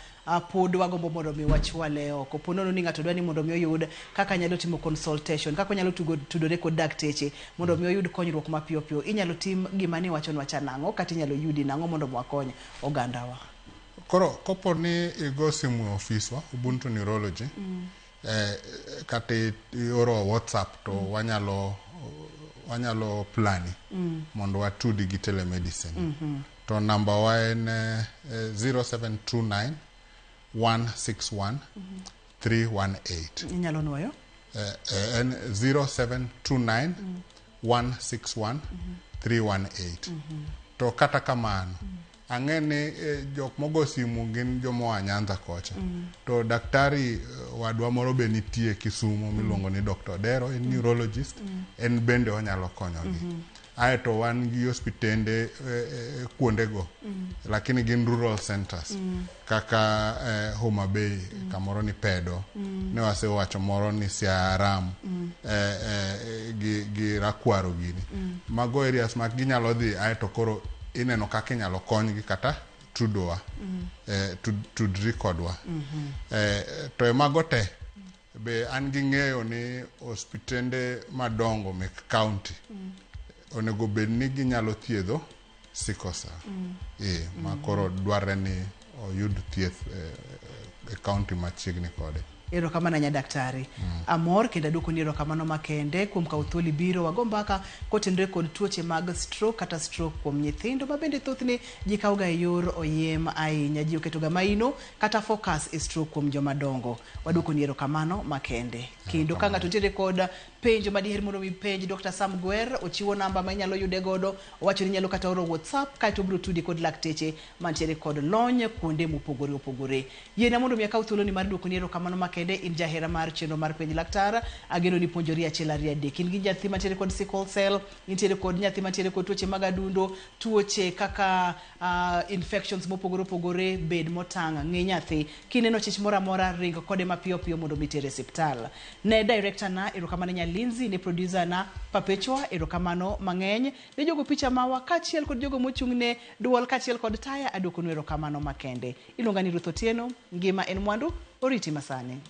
Speaker 1: pod wagombo mondo mi wachwale oko. Po nono ni ng'ato dwa ni mondo mi oyud kaka nyalo timo consultation, kaka onyalo tugo tudore kod dakteche mondo mi oyud konyruok mapiyo piyo. Inyalo tim gima ni wachonwa cha nang'o kata inyalo yudi nang'o mondo mi wakony ogandawa.
Speaker 2: Koro kopo ni igo simu e ofiswa Ubuntu Neurology kata ioro WhatsApp to wanyalo plani mondo watudi gi telemedicine. To namba wa en 0729 161 318.
Speaker 1: Inyalo nuoyo?
Speaker 2: En 0729 161 318. To kata kamano, ang'e ni jok mogo simu gin jomoa Nyanza kocha. To daktari wadwa moro be nitie Kisumo miluongo ni Dr. Odero, en neurologist, en bende onyalo konyogi. Aeto wan gi osiptende kuondego, lakini gin rural centers kaka Homa Bay, kamoro ni Pedo, ne wasewacho moro ni Siaram gi Rakwaro gini. Mago areas ma ginyalo dhi aeto koro ineno kaka inyalo konygi kata tudowa, tudri kodwa. To e mago te be an gi ng'eyo ni osiptende madongo mek county onego bed ni ginyalo thiedho sickle cell. Ma koro dwarre ni oyud thieth e county machiegni kode.
Speaker 1: Erokamano ahinya daktari. Amor kendo aduokoni erokamano makende kuom kawo thuolo ibiro wago mbaka kotenore kod tuoche mag stroke kata stroke kuom nyithindo ma bende thothne ji kawo ga e yor oyiem ahinya. Ji oketo ga maino kata focus e stroke kuom joma dongo. Waduokoni erokamano makende. Kendo ka ng'ato nitiere kod penjo madiher mondo mi penj Dr. Sam Gwer, ochiwo namba ma inyalo yude godo, owacho ni inyalo kata oro WhatsApp kaeto obiro tudi kod lakteche mantiere kod lony kuonde mopogore opogore. Yiena mondo mi akaw thuoloni mar duokoni erokamano makende in jahera mar chenro mar penj laktar, ageno ni puonjori achiel ariyo adek. In gi nyathi mantiere kod sickle cell, intiere kod nyathi mantiere kod tuoche mag adundo, tuoche kaka infections mopogore opogore, bed motang', ng'i nyathi. Kineno chich moro amora, ring kode mapiyo piyo mondo mi tere e osiptal. Ne director na, erokamano Nyalinzi, ne producer na Perpetua, erokamano mang'eny. Ne jogo picha mawa kaachiel kod jogo mochung' ne duol kaachiel kod taya, aduokonu erokamano makende. Iluonga ni Ruth Otieno, ngima en mwandu, oriti masani.